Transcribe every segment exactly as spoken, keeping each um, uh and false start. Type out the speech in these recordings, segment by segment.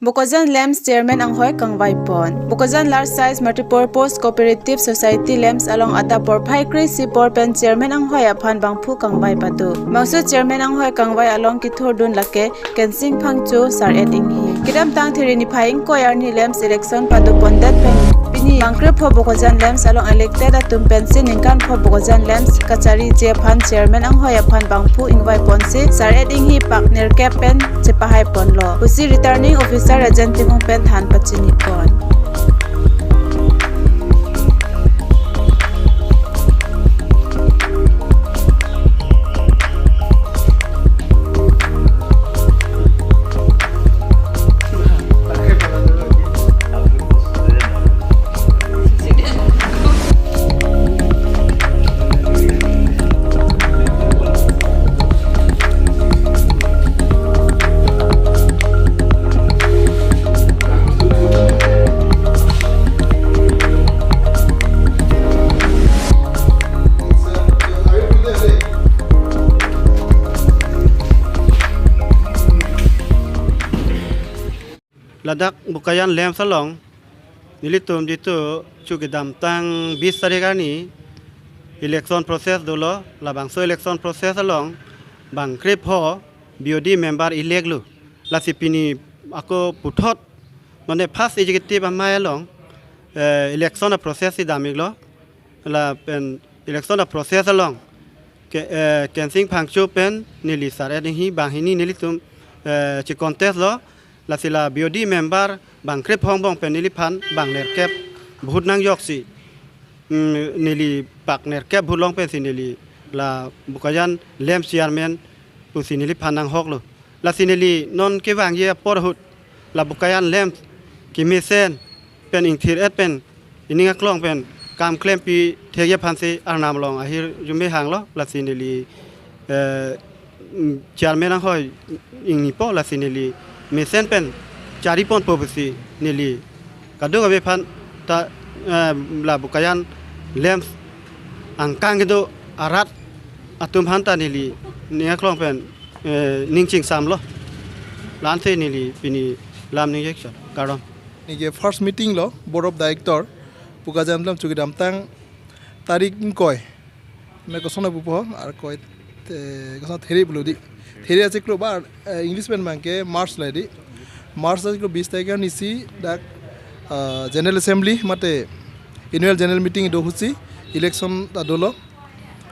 Bokajan LAMPS Chairman anghoi kangvai pon. Bokajan Large Size Multipurpose Cooperative Society LAMPS along adap porphai kre-isi apor pen Chairman anghoi aphan bangphu kangvai pado. Bangso Chairman anghoi kangvai along kethurdun lake Kensing Phangcho, Sar-et Inghi. Kedamtang Thiri niphai ingkoi arni LAMPS election pado pondet pen pini bangkrepho Bokajan LAMPS along elected atum pensi ningkan pho Bokajan LAMPS kacharliji aphan Chairman anghoi aphan bangphu ingvai ponsi Sar-et Inghi pak nerkep pen chepahai ponlo pusi Returning Officer Rajen Timung pen than pachini pon. Ladak Bokajan LAMPS along nelitum jitu chu kedamtang bis tarik arni election process dolo, labangso election process along bangkrepho BOD member elect lo. Lasi pini ako puthot, mane first executive amei along, eh, election a-process si dam-iklo. Lapen election a-process along ke, eh, Kensing Phangcho pen neli Sar-et Inghi banghini nelitum, eh, che-contest lo. Lasi la BOD member bangkrepho angbong pen neliphan bang nerkep vote nangjoksi, mm, neli pak nerkep vote along pensi neli la Bokajan LAMPS Chairman pusi neliphan nanghoklo. Lasi neli non kevangji apor ahut la Bokajan LAMPS kemesen pen ingthir-et pen ining aklong pen kam klempi thekji aphansi Arnam along ahirjume hanglo. Lasi neli, eh, mm, Chairman anghoi ingnipo, lasi neli mesen pen charli ponpo pusi neli kadokave aphan ta, eh, la Bokajan LAMPS angkang kedo arat atum aphan ta neli ning aklong pen, eh, ning chingsamlo. La-ansi neli pini lam ningje chot. Kardom. Neli ke first meeting lo Board of Director Bokajan LAMPS chu kedamtang tarik ingkoi, me koson abu po, ar koi te, koson, Thiri pulo di. Thiri achiklo ba, eh, English pen abangke March le di. March achiklo bis tarik arnisi dak, eh, General Assembly mate Annual General Meeting do ahutsi election ta dolo.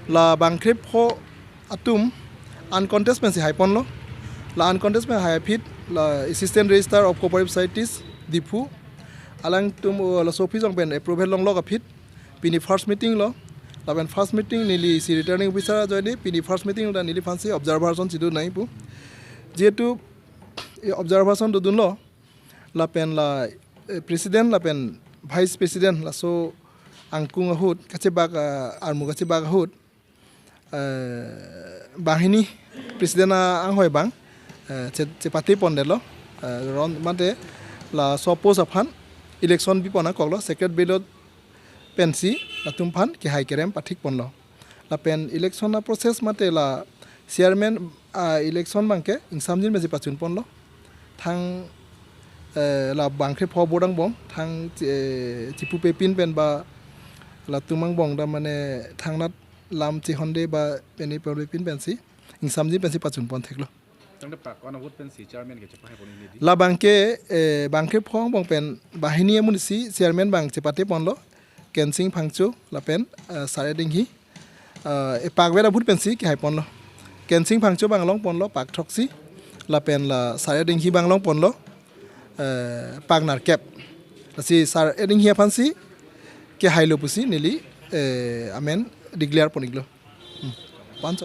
La bangkrepho atum uncontest pensi hai ponlo. La uncontest pen hai aphi la Assistant Registrar of Cooperative Societies Diphu alangtum, uh, laso office along pen approval longlok aphi pini first meeting lo. Lapen first meeting neli si Returning Officer ajoine pini first meeting ta neliphansi observation si do nangji pu. Jihetu, eh, observation dodunlo, lapen la, eh, President lapen Vice President laso angkung ahut kachebak, ah, armu kachebak ahut, eh, banghini President a-, anghoi abang, eh, che-, chepate pondetlo, eh, round mate laso post aphan election bipon nangkoklo, secret ballot pensi latum aphan kehai kerem pathik ponlo. Lapen election a-process mate la Chairman, ah, election abangke ingsamjin pensi pachun ponlo. Thang, eh, la bangkrepho vote angbong thang, eh, chipupe pin pen ba latum angbong ta mane thangnat lam chehonde ba peni pe pin pensi ingsamjin pensi pachun pon theklo. Tangte pak ko-an a-vote pensi Chairman ke chepahai pon ini di? La abangke, eh, bangkrepho angbong pen banghini amonit si Chairman abang chepate ponlo, Kensing Phangcho lapen, eh, Sar-et Inghi. Eh, epak vet a-vote pensi kehai ponlo. Kensing Phangcho abang long ponlo pak throksi, lapen la Sar-et Inghi abang long ponlo, eh, pak nerkep. Lasi Sar-et Inghi aphansi kehailo pusi neli, eh, amen declare pon-iklo.